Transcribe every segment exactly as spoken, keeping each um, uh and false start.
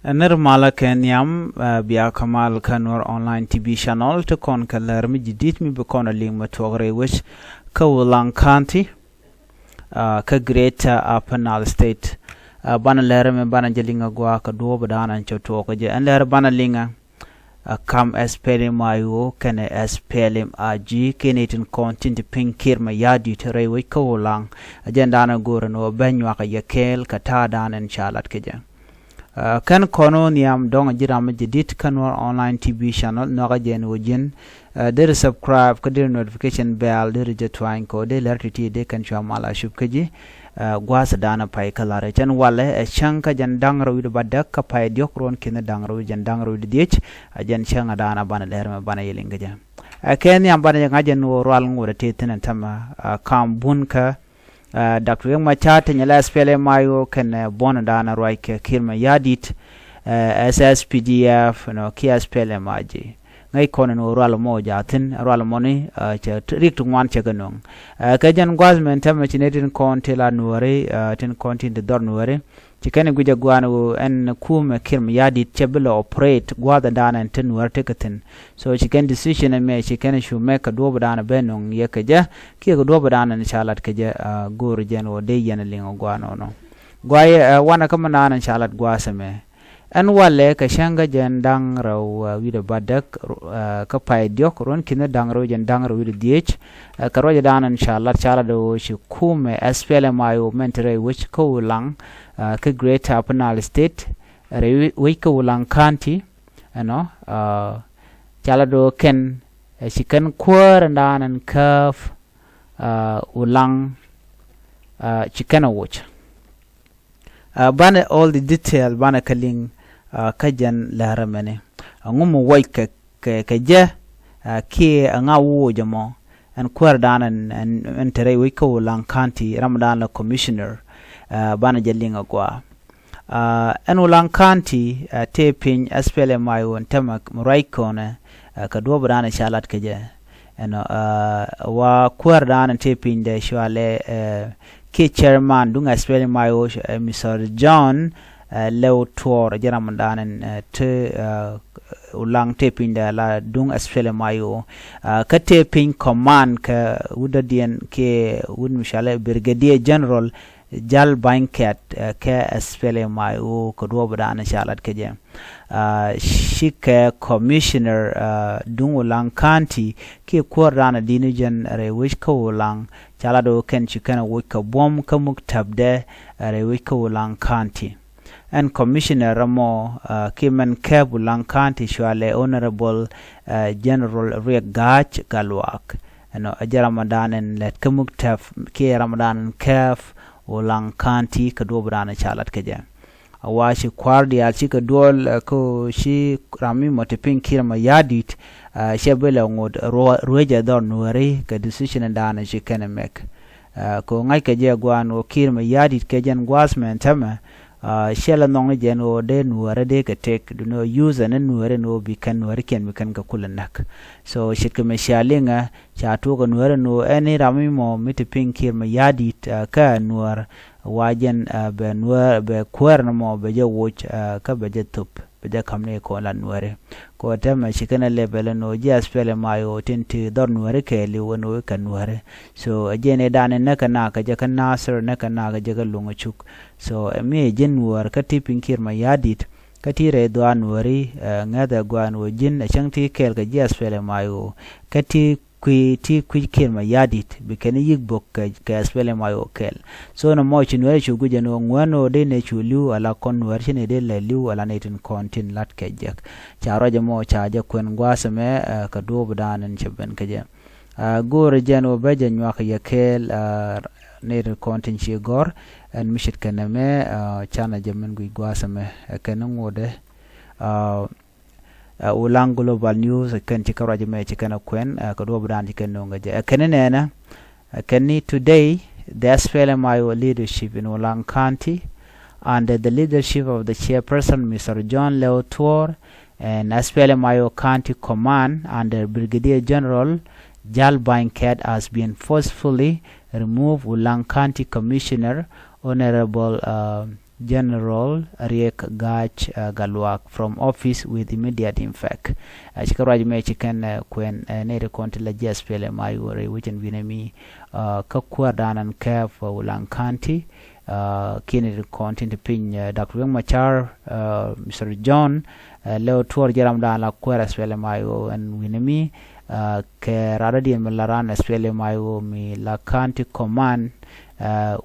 Ɛ nir malä kɛ nhiam, ɛ, bia kä mal kä Nuer Online T V channel ti kɔn kɛ lär mi ji̱ di̱t mi bi kɔn a liŋ mɛ tuɔk rɛy wec kä Ulaŋ County, ɛ, kä Greater Upper Nile State. Ɛ, banɛ lär mi banɛ jɛ liŋ a gua kɛ duɔ̱ɔ̱p dan ɛn cɛ tuɔk kɛ jɛ. Ɛn lär banɛ liŋ a, ɛ, kam S P L M I O kɛnɛ S P L M I G kɛnɛ tin kɔn tin ti piny Kiir Mayardit rɛy wec kä Ulaŋ. Ɛ jɛn dan ɛ go̱o̱r ɛn ɣöö bɛ nyuak a yɛ kɛɛl kɛ ta̱a̱ dan ɛn ca lat kɛ jɛ. Ɛ, kɛn kɔn ɣöö nhiam dɔ̱ŋ ji̱ ram mi ji̱ di̱t kä Nuer Online T V channel, nhɔakä jɛ ɛn ɣöö ji̱n, ɛ, deri subscribe kä deri notification bell deri jɛ tuany kɛ ɣöö dee lär ti̱ti̱ dee kɛn cua mal a cup kä ji̱. Ɛ, gua̱a̱th dan ɛ pay kä la̱rä cɛn walɛ ɛ cäŋ kä jɛn da̱ŋ rɛw wi̱cdɛ bädäk kä pay diɔ̱k ruɔ̱n ki̱n da̱ŋ rɛw jɛn da̱ŋ rɛw wi̱cdɛ dhiec. Ɛ jɛn cäŋ ɛ dan ɛ banɛ lɛr mɛ banɛ yɛ liŋ kä jɛ. Ɛ, kɛ nhiam banɛ jɛ ŋa̱c jɛn ɣöö rual ŋot ɛ tëë thi̱n ɛn tämɛ, ɛ, kam bun kä, ɛ, Doctor Riek Machar Teny la S P L M I O kɛnɛ, ɛ, buɔ̱n dan ɛ ruac kɛ Kiir Mayardit, ɛ, S S P D F, you know, kiɛ S P L M I G. Ŋäc kɔn ɛn ɣöö rual mɔ jaathin, rual mɔni, ɛ, cɛ t-, rik ti ŋuan cɛ kɛ nöŋ. Ɛ, kɛ jɛn gua̱a̱th mɛn tämɛ ci nɛ tin kɔn ti la Nuääri, ɛ, tin kɔn tin ti dhɔr Nuääri. Ci kɛn guic a gua̱a̱n ɣöö ɛn kumɛ Kiir Mayardit cɛ bi lɛ operate gua̱a̱th dan ɛn ti Nuäär tekɛ thi̱n. So ci kɛn decision ɛmɛ ci kɛn cu mɛk kɛ duɔ̱ɔ̱p dan ɛ ben nöŋ yɛ kɛ jɛ, kiɛ kɛ duɔ̱ɔ̱p dan ɛn ca lat kɛ jɛ, ɛ, go̱o̱r jɛn ɣöö dee yɛn liŋ ɛ gua̱a̱n ɣöö nɔ. Gua̱a̱ yɛ, ɛ, wanɛ kä mi naan ɛn ca lat gua̱a̱th ɛmɛ. Ɛn walɛ kɛ cäŋ kä jɛn da̱ŋ rɛw, ɛ, wi̱cdɛ bädäk, ɛ, kä pay diɔ̱k ruɔ̱n ki̱n da̱ŋ rɛw jɛn da̱ŋ rɛw wi̱cdɛ dhiec, ɛ, kɛ ruacɛ dan ɛn ca lat, ca lat ɣöö ci kumɛ S P L M I O mɛn ti rɛy wec kä Ulaŋ, ɛ, kä Greater Upper Nile State, rɛy wec kä Ulaŋ County, ɛnɔ, ɛ, ca lat ɣöö kɛn, ɛ, ci kɛn kuäär ɛn dan ɛn kääp, ɛ, Ulaŋ, ɛ, ci kɛn ɛ woc. Ɛ, banɛ all the detail banɛ kɛ liŋ, ɛ, kä jɛn lärä mɛni. Ɛŋu mi wuɔc kɛ, kɛ, kɛ jɛ, ɛ, kiɛ ɛŋa wuɔc ɛmɔ, ɛn kuäär dan ɛn, ɛn, ɛn te rɛy wec kä Ulaŋ County, ram dan la commissioner, ɛ, banɛ jɛ liŋ a gɔaa. Ɛ, ɛn Ulaŋ County, ɛ, tëë piny S P L M I O ɛn tämɛ mi ruac kɔnɛ, ɛ, kɛ duɔ̱ɔ̱p dan ɛ ca lat kɛ jɛ. Ɛnɔ, ɛ, wa kuäär dan ɛ tëë piny dɛ cualɛ, ɛ, kiɛ chairman duŋ S P L M I O, ɛ, Mister John, ɛ, Lɛw Tuɔr, jɛ ram dan ɛn, ɛ, te, ɛ, Ulaŋ tëë piny dɛ la duŋ S P L M I O. Ɛ, kä tëë piny command kɛ wut dɔ̱diɛn kiɛ wut mi cualɛ Brigadier General Jal Bany Kɛt, ɛ, kɛ S P L M I O kɛ duɔ̱ɔ̱p dan ca lat kɛ jɛ. Ɛ, cikɛ commissioner, ɛ, duŋ Ulaŋ County kiɛ kuäär dan di̱n jɛn rɛy wec kä Ulaŋ, ca lat ɣöö kɛn ci kɛn a woc kɛ buɔ̱m kä muktäbdɛ, ɛ, rɛy wec kä Ulaŋ County. Ɛn commissioner ɛmɔ, ɛ, kiɛ mɛn kääp Ulaŋ County cualɛ Honorable, ɛ, General Riek Gai Gatluak. Ɛnɔ, ɛ jɛ ram dan ɛn lät kä muktäb kiɛ ram dan ɛn kääp Ulaŋ County kɛ duɔ̱ɔ̱p dan ca lat kɛ jɛ. A wa ci kua̱r diaal cikɛ duɔl, ɛ, kä ci ram mi mɔ te piny Kiir Mayardit, ɛ, cɛ bi lɛ ŋot ruɔ-, ruecɛ dhɔr Nuääri kɛ decision dan ci kɛn ɛ mɛk. Ɛ, kɛ ŋa̱c kɛ jɛ gua̱a̱n ɣöö Kiir Mayardit kɛ jɛn gua̱a̱th mɛn tämɛ, ɛ, cɛ lɛ nhɔk ni jɛn ɣöö dee Nuääri dee kɛ tëk, duundɛ ɣöö use ni Nuääri ni ɣöö bi kɛn Nuääri kiɛn bi kɛn kɛ kulɛ näk. So ce̱tkɛ mi cia liŋɛ, ca tuɔɔk ɛ Nuääri ni ɣöö ɛn ni ram mi mɔ mi te piny Kiir Mayardit, ɛ, kä Nuäär, wa jɛn, ɛ, bɛ Nuäär, bɛ kuäär ni mɔ bɛ jɛ woc, ɛ, kä bɛ jɛ thop, bɛ jɛ ka̱m ni kɔn la Nuääri. Kɛ ɣöö täämɛ ci kɛn ɛ lɛpɛl ɛn ɣöö ji̱ S P L M I O tin ti dhɔr Nuääri kɛɛliw ɛn ɣöö kɛ Nuääri. So ɛ jɛn ɛ dan ɛ näk kɛ nak kɛ jɛ kä Nasir, näk kɛ nak kɛ jɛ kä Luŋ Cuk. So ɛ mi ɛ ji̱n Nuäär kä ti piny Kiir Mayardit, kä ti rɛy dhuaar Nuääri, ɛ, ŋäth ɛ gua̱a̱n ɣöö ji̱n ɛ cäŋ ti kɛɛl kɛ ji̱ S P L M I O. Kä ti kui̱, ti kui̱ Kiir Mayardit bi kɛn yik bok kɛ, kɛ S P L M I O kɛɛl. So nɔmɔ ci Nuääri cu guic ɛn ɣöö ŋuɛ̈n ɣöö dee nɛ cu li̱w ala kɔn Nuääri ci nɛ dee lɛ li̱w ala nɛ tin kɔn tin lat kɛ jek. Ca ruac ɛmɔ ca jɛ kuɛn gua̱a̱th ɛmɛ, ɛ, kɛ duɔ̱ɔ̱p dan ɛn cɛ ben kɛ jɛ. Ɛ, go̱o̱rɛ jɛn ɣöö bɛ jɛ nyuak yɛ kɛɛl, ɛ, nɛ tin kɔn tin ci gɔ̱r ɛn mi ce̱tkɛ nɛmɛ, ɛ, canɛ jɛ min guic gua̱a̱th ɛmɛ, ɛ, kɛn ŋotdɛ, ɛ, Ɛ, Ulaŋ Global News, ɛ, kɛn ci kä ruac mɛ ci kɛn ɛ kuɛn, ɛ, kɛ duɔ̱ɔ̱p dan ci kɛn no̱o̱ŋ kɛ jɛ. Ɛ, kɛn ni nɛnɛ, ɛ, kɛn ni today, the S P L M I O leadership in Ulaŋ County, under the leadership of the chairperson, Mister John Leo Tuor, and S P L M I O County Command under Brigadier General Jal Bany Kɛt has been forcefully removed Ulaŋ County Commissioner, Honorable, uh, General Riek Gai Gatluak from office with immediate effect. Ɛ, ci kɛ ruac mɛ ci kɛn, ɛ, kuɛn, ɛ, nɛy ti kɔn ti la ji̱ SPLM-IO rɛy wec ɛn wi̱nɛ mi, ɛ, kä kuäär dan ɛn kɛɛp, ɛ, Ulaŋ County, ɛ, kiɛ nɛy ti kɔn tin te piny, ɛ, Doctor Riek Machar, ɛ, Mister John, ɛ, lɛ wä tuɔɔr jɛ ram dan la kuäär SPLM-IO ɛn wi̱nɛ mi, ɛ, kɛ radɔdiɛn mi la ran SPLM-IO mi la County Command, ɛ,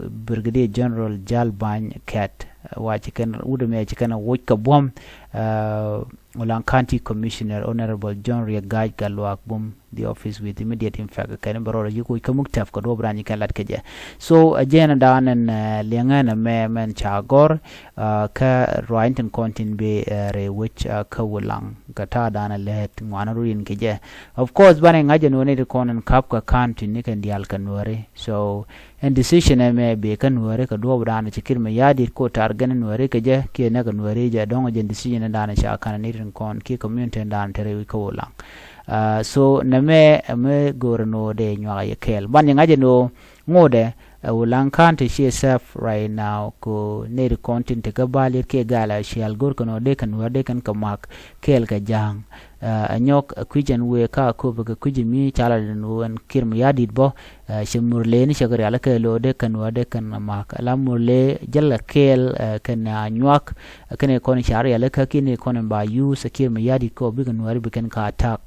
Brigadier General Jal Bany Kɛt, ɛ, wa ci kɛn wut ɛmɛ ci kɛn ɛ woc kɛ buɔ̱m, ɛ, Ulaŋ County Commissioner Honorable John Riek Gai Gatluak bum the office with immediate effect. Kɛn bɛ rɔɔdɛ yi̱k woc kä muktɛp kɛ duɔ̱p raan ci kɛn lat kɛ jɛ. So, ɛ, jɛn dan ɛn, ɛ, liɛŋɛ nɛmɛ mɛn ca gɔ̱r, ɛ, kä ruaacni tin kɔn tin bëë, ɛ, rɛy wec, ɛ, kä Ulaŋ kɛ ta̱a̱ dan ɛ lät ŋuan run kɛ jɛ. Of course, banɛ ŋa̱c ɛn ɣöö nɛy ti kɔn ɛn käp kɛ county ni kɛn diaal kɛ Nuääri. So, ɛn decision ɛmɛ bëë kä Nuääri kɛ duɔ̱ɔ̱p dan ci Kiir Mayardit ko tar gɛn Nuääri kɛ jɛ kiɛ nɛ kɛ Nuääri jɛ dɔ̱ŋ jɛ decision dan ca ka̱n ni tin kɔn kiɛ community dan te rɛy wec kä Ulaŋ. Ɛ, so nɛmɛ ɛmɛ go̱o̱rɛ ni ɣöö dee nyuak yɛ kɛɛl. Ban yɛ ŋa̱c ɛn ɣöö ŋotdɛ, ɛ, Ulaŋ County ciɛ safe right now ko nɛy ti kɔn tin te kä bal yet kiɛ gal a cial go̱o̱r kɛn ɣöö dee kɛn Nuäär dee kɛn kɛ mak kɛɛl kɛ ja̱a̱ŋ. Ɛ, ɛ nyɔk, ɛ, kui̱c ɛn wëë ka köpɛ kɛ kui̱c mi ca la den ɣöö ɛn Kiir Mayardit bä, ɛ, cɛ Murle ni cɛ kɛ rial kɛ lo̱o̱ dee kɛn Nuäär dee kɛn mak. La Murle jäl kɛ kɛɛl, ɛ, kɛn a nyuak, ɛ, kɛn kɔn ca rial kä kiɛ ni kɔn ba use, ɛ, Kiir Mayardit kɔ bikɛ Nuäär bikɛn ka attack.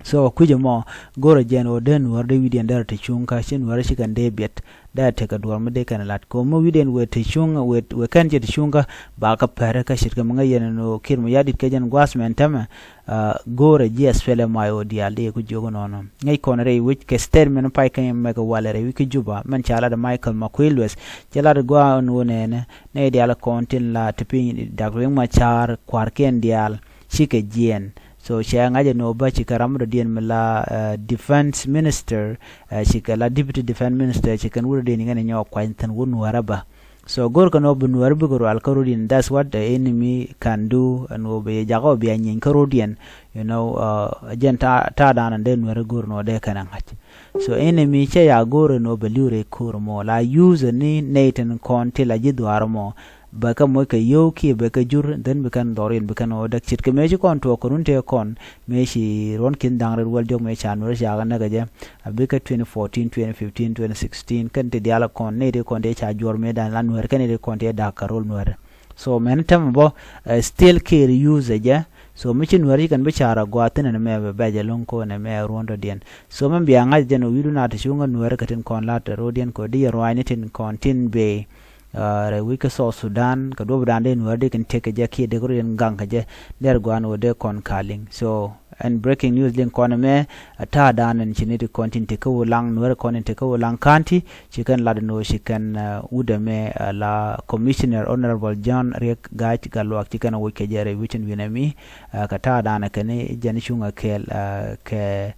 So kui̱c ɛmɔ go̱rɛ jɛn ɣöö dee Nuäär dee wi̱cdiɛn derɛ te cuŋ kä ci Nuäär ci kɛn dee biɛt. Dee tekɛ duɔ̱ɔ̱r mi dee kɛn lat kɛ ɣöö mi wi̱cdiɛn wëë te cuŋ wëë, wëë kɛn cɛ te cuŋ kä ba kɛ pɛr kä ce̱tkɛ mi ŋäc yɛn ɛn ɣöö Kiir Mayardit kɛ jɛn gua̱a̱th mɛn täämɛ, ɛ, go̱rɛ ji̱ SPLM-IO diaal dee ku jiök ɛnɔnɔ. Ŋäc kɔn rɛy wec kɛ statement pay kɛ mɛk walɛ rɛy wec kä Juba mɛn ca lat Michael Makuei Lueth cɛ lat gua̱a̱th ɛn ɣöö nɛnɛ nɛy diaal kɔn tin la te piny Doctor Riek Machar kua̱rkiɛn diaal cikɛ jiɛɛn. So cɛ ŋa̱c ɛn ɣöö bä cikɛ ram mi dɔ̱diɛn mi la, ɛ, defense minister, ɛ, cikɛ la deputy defense minister cikɛn wut dɔ̱diɛn kɛn nyɔk kuany thi̱n wut Nuäärä bä. So go̱o̱r kɛn ɣöö bi Nuäärä bikɛ rual kä rɔ̱diɛn, that's what the enemy can do, ɛn ɣöö bi jakä ɣöö bia nyieny kä rɔ̱diɛn, you know, ɛ, jɛn ta̱a̱, ta̱a̱ dan ɛn dee Nuäärä go̱o̱r ɛn ɣöö dee kɛn ɛ ŋa̱c. So enemy cɛ ya go̱o̱r ɛn ɣöö bɛ li̱w rɛy ko̱r mɔ la use ni nɛy tin kɔn ti la ji̱ dhuaar mɔ. Bɛ kɛ moc kɛ yio̱w kiɛ bɛ kɛ jur, then bi kɛn dhɔriɛn bi kɛn ɣöö däk ce̱tkɛ mëë ci kɔn tuɔɔk kɛ run tëë kɔn mëë ci ruɔ̱n ki̱n da̱ŋ rɛl wäl diɔ̱k mëë ca Nuäär ca kɛ näk kɛ jɛ. A bikɛ twenty fourteen, twenty fifteen, twenty sixteen kɛn ti diaal kɔn nɛy ti kɔn ti ca juɔ̱r mëë dan la Nuäär kɛn nɛy ti kɔn ti da̱k kɛ rol Nuäär. So mɛn tɛmɛ bä, ɛ, still Kiir use jɛ. So mi ci Nuäär ci kɛn bi ca̱r a gua̱a̱th thi̱n ɛn mɛ bɛ bɛc ɛlɔ̱ŋ ko̱n ɛmɛ ruɔ̱n dɔ̱diɛn. So mɛn bia ŋa̱c jɛn ɣöö wi̱cdu na ti cuŋä Nuäär kɛ tin kɔn lat rɔ̱diɛn kɛ di yɛ ruaacni tin kɔn tin bëë. Ɛ, rɛy wec kä South Sudan kɛ duɔ̱p dan dee Nuäär dee kɛn tek kɛ jɛ kiɛ dee kɛ rɔ̱diɛn gaŋ kɛ jɛ. Dee rɛ gua̱a̱n ɣöö dee kɔn ka̱ liŋ. So ɛn breaking news liŋ kɔn ɛmɛ, ɛ, ta̱a̱ dan ɛn ci ni ti kɔn tin te kä Ulaŋ, Nuäär kɔn tin te kä Ulaŋ County, ci kɛn lat ɛn ɣöö ci kɛn, ɛ, wut ɛmɛ, ɛ, la Commissioner Honorable John Riek Gai Gatluak ci kɛn ɛ woc kɛ jɛ rɛy wec ɛn wi̱nɛ mi, ɛ, kɛ ta̱a̱ dan ɛ kɛn jɛn cuŋ ɛ kɛɛl, ɛ, kɛ,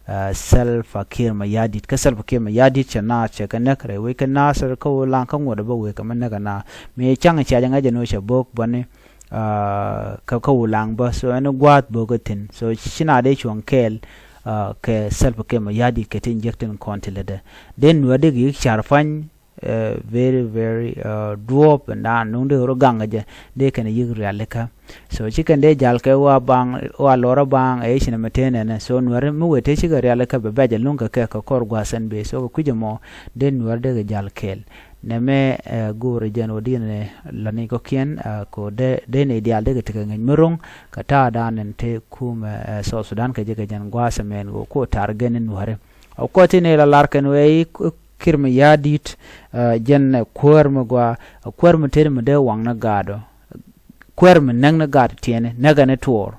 ɛ, Salva Kiir Mayardit. Kä Salva Kiir Mayardit cɛ naath cɛ kɛ näk rɛy wec kä Nasir kä Ulaŋ kä ŋuɔ̱t ɛ bä wëë kɛ mi näk ɛ naath. Mi ca̱ŋ cia jɛ ŋa̱c ɛn ɣöö cɛ bo̱o̱k bäni, ɛ, kä, kä Ulaŋ bä. So ɛn gua̱a̱th bo̱o̱k ɛ thi̱n. So ci na dee cuɔ̱ŋ kɛɛl, ɛ, kɛ Salva Kiir Mayardit kɛ tin jiäk tin kɔn ti lätdɛ. Dee Nuäär dee kɛ yi̱k ca̱r pa̱ny, ɛ, very, very, ɛ, duɔ̱ɔ̱p ɛn dan nuŋ dee ɣöö rɔ gaŋ kɛ jɛ dee kɛn yi̱k rialikä. So ci kɛn dee jal kɛ wa baŋ, wa lɔrä baŋ, ɛ, i̱ ci nɛ mɛ tëë nɛnɛ. So Nuäär mi wëë tëë cikɛ rialikä bɛ bɛc ɛlɔ̱ŋ kɛ kɛ kɛ kɔr gua̱a̱th ɛn bëë. So kɛ kui̱c ɛmɔ dee Nuäär dee kɛ jal kɛɛl. Nɛmɛ, ɛ, go̱o̱rɛ jɛn ɣöö di̱n ɛ lätni kɔ̱kiɛn, ɛ, kɛ ɣöö dee, dee nɛy diaal dee kɛ tekɛ ŋäc mi ro̱ŋ kɛ ta̱a̱ dan ɛn te kumɛ, ɛ, South Sudan kɛ jɛ kɛ jɛn gua̱a̱th ɛmɛn ɣöö ko ta̱r gɛn in Nuäärɛ. Of course, tin ɛ la lar kɛn wee i̱ Kiir Mayardit, ɛ, jɛn ɛ kuäär mi gɔaa, ɛ kuäär mi tëëd mi dee waŋ ni gaatdɔ. Kuäär mi näk ni gaat tiɛni, näkɛ ni tuɔɔr.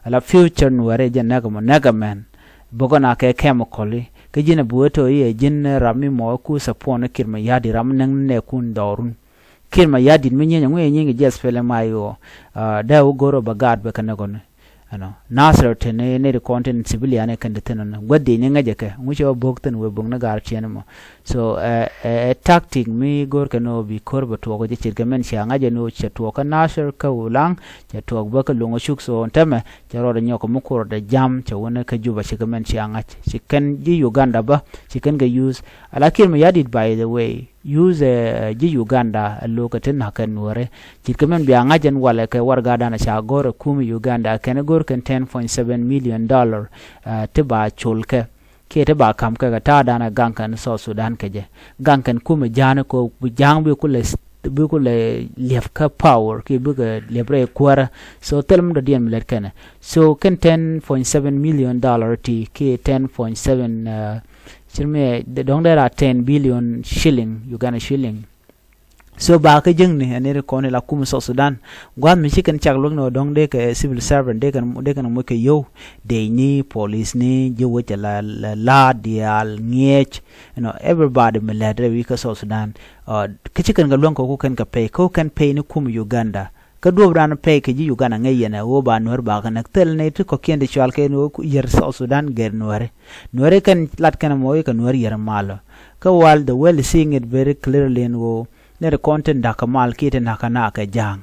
Ala future Nuäärɛ jɛ näkɛ mɔ, näkɛ mɛn. Bukɛ na kɛ chemical i̱. Kä ji̱n a bi wee tɔ i̱ ɛ ji̱n rap mi mɔ i̱ ku support ni Kiir Mayardit, ram mi näk ni nɛɛkun dhɔrun. Kiir Mayardit mi nyieny, ŋu yɛ nyieny kɛ ji̱ SPLM-IO. Ɛ, dee wä go̱r ɔ bɛ gaat bɛ kɛ näk ɔ ni. Ɛnɔ. Nasir teni nɛy ti kɔn tin civilian ɛ kɛn ti thi̱n ɔ ni. Gua̱th diec ni ŋäcɛ kɛ. Ŋu cɛ wä bo̱k thi̱n wee bo̱k ni gaat tiɛni mɔ. So, ɛ, ɛ, ɛ tactic mi go̱o̱r kɛ ni ɣöö bi ko̱r bɛ tuɔɔk jɛ ce̱tkɛ mɛn cia ŋa̱c jɛ ni ɣöö cɛ tuɔɔk kä Nasir kä Ulaŋ, cɛ tuɔɔk bä kä Loŋ ɔ cuk. So, ɛn täämɛ, cɛ rɔɔdɛ nyɔk kɛ mi ko̱r dɛ jam, cɛ wä ni kä Juba, ci kɛ mɛn cia ŋa̱c. Ci kɛn ji̱ Uganda bä, ci kɛn kɛ use. Ala Kiir Mayardit, by the way, use ji̱ Uganda ɛ lo̱kɛ ti na̱k kɛ nuɔ̱ɔ̱ri. Ce̱tkɛ min bia ŋa̱c ɛn walɛ kɛ warɛgadan ca go̱r ɛ kumɛ Uganda kɛn go̱r kɛn ten point seven million dollar ti ba col kɛ kiɛ ti ba ka̱m kɛ kɛ ta̱a̱dan ɛ gaŋ kɛn South Sudan kɛ jɛ. Gaŋ kɛn kumɛ ja̱a̱n kɛ bi ja̱a̱ŋ bi kulɛ bi kulɛ liɛp kä power kiɛ bikɛ liɛp rɛy kuäärä. So thil mi dɔ̱diɛn mi lät kɛnɛ. So kɛn ten point seven million dollar ti kiɛ ten point seven, ci mi dɔ̱ŋ dee ra ten billion shilling, Uganda shilling. So ba kä jäŋni ɛn iri kɔn ila kumɛ South Sudan. Gua̱th mi ci kɛn cak luäk ni ɣöö dɔ̱ŋ dee kɛ civil servant dee kɛn dee kɛn moc kɛ yio̱w. Dec ni, police ni, ji̱ wec ala la diaal ŋiɛc. You know, everybody mi lɛt rɛy wi̱i̱ kä South Sudan. Kä ci kɛn kɛ luäŋ kɛ ku kɛn kɛ pay kä kɛn pay ni kumɛ Uganda. Kä duɔ̱ɔ̱p dan pɛy kɛ ji̱ Uganda ŋäc yɛn ɛ ɣöö ba nuäär ba kɛ näk thil ni ti kɔ̱kiɛn ti cual kɛ ni ɣöö yɛr South Sudan gɛr nuääri. Nuääri kɛn lat kɛn mɔ i̱ kɛ nuäär yɛr malɔ. Kä while the world is seeing it very clearly in ɣöö nɛr kɔn ti na̱k kɛ mal kiɛ ti na̱k kɛ naak kɛ ja̱a̱ŋ.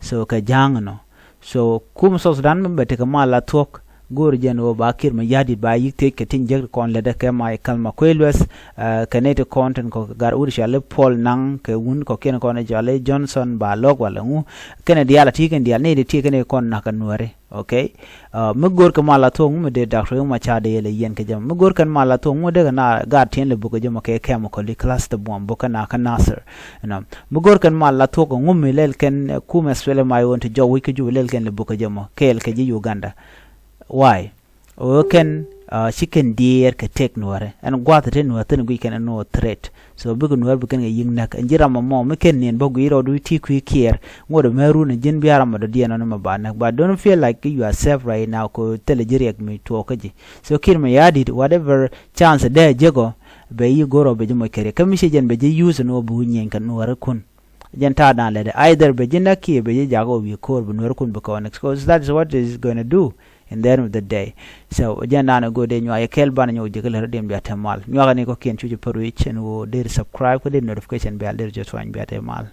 So kɛ ja̱a̱ŋ nɔ. So kum South Sudan mi bɛ tekɛ mal la thuɔ̱k. Go̱o̱r jɛn ɣöö ba Kiir Mayardit ba yi̱k thiec kɛ tin jek kɔn lätdɛ kɛ Michael Makuei Lueth, kɛ nɛy ti kɔn tin kɔ gar wut cɔali Paul Nang kɛ wun kɔ̱kiɛn kɔn cɔali Johnson ba lɔk walɛ ŋu. Kɛnɛ diaal a ti kɛn diaal nɛy ti ti kɛn kɔn na̱k kɛ nuääri. Okay. Mi go̱o̱r kɛ mal a thuɔ̱k ŋu mi dee Doctor Riek Machar dee yɛl a yiɛn kɛ jɛ mɔ. Mi go̱o̱r kɛn mal a thuɔ̱k ŋu dee kɛ na gaat tiɛn lɛ bukɛ jɛ mɔ kɛ chemical i class ti buɔm bukɛ na kä Nasir. Mi go̱o̱r kɛn mal a thuɔ̱k ŋu mi lɛl kɛn kum Australia ma iwon ti jɔk wi̱c kä Juba lɛl kɛn lɛ bukɛ jɛ mɔ kɛɛl kɛ ji̱ Uganda. Why? Ɣöö kɛn ci kɛn diɛɛr kɛ tëk nuäärɛ ɛn gua̱a̱th te nuäär thi̱n guic kɛn ɛn ɣöö threat. So bikɛ nuäär bi kɛn kɛ yi̱k näk ɛn ji̱ ram ɛmɔ mi kɛn niɛn bä guic rɔɔdu ti kui̱ kiɛɛr ŋot ɛmɛ run ɛ ji̱n bia ram ɛ dɔ̱diɛn ɔn ɛmɛ ba näk, but don't feel like you are safe right now kɛ thilɛ ji̱ riɛk mi tuɔɔk kä ji̱. So Kiir Mayardit whatever chance dee jek ɔ bɛ yi go̱r ɔ bɛ ji̱ moc kɛ riɛk kä mi ci jɛn bɛ ji̱ use ɛn ɣöö bi wi̱c nyieny kɛ nuäärikun. Jɛn ta̱a̱ da̱a̱n lɛtdɛ either bɛ ji̱ näk kiɛ bɛ ji̱ jakä wi̱i̱ ko̱o̱r bi nuäärikun bi kɔn expose. That is what is gonna do in the end of the day. So jɛn da̱a̱n ɛ go̱o̱r dee nyuak yɛ kɛɛl banɛ nyɔk ji̱ kä lät rɔ diɛn bia te mal nyuak ni kɔ̱kiɛn cuc ɛ pär wi̱c ɛn ɣöö dee subscribe kä dee notification bia dee jɛ tuany bia te mal.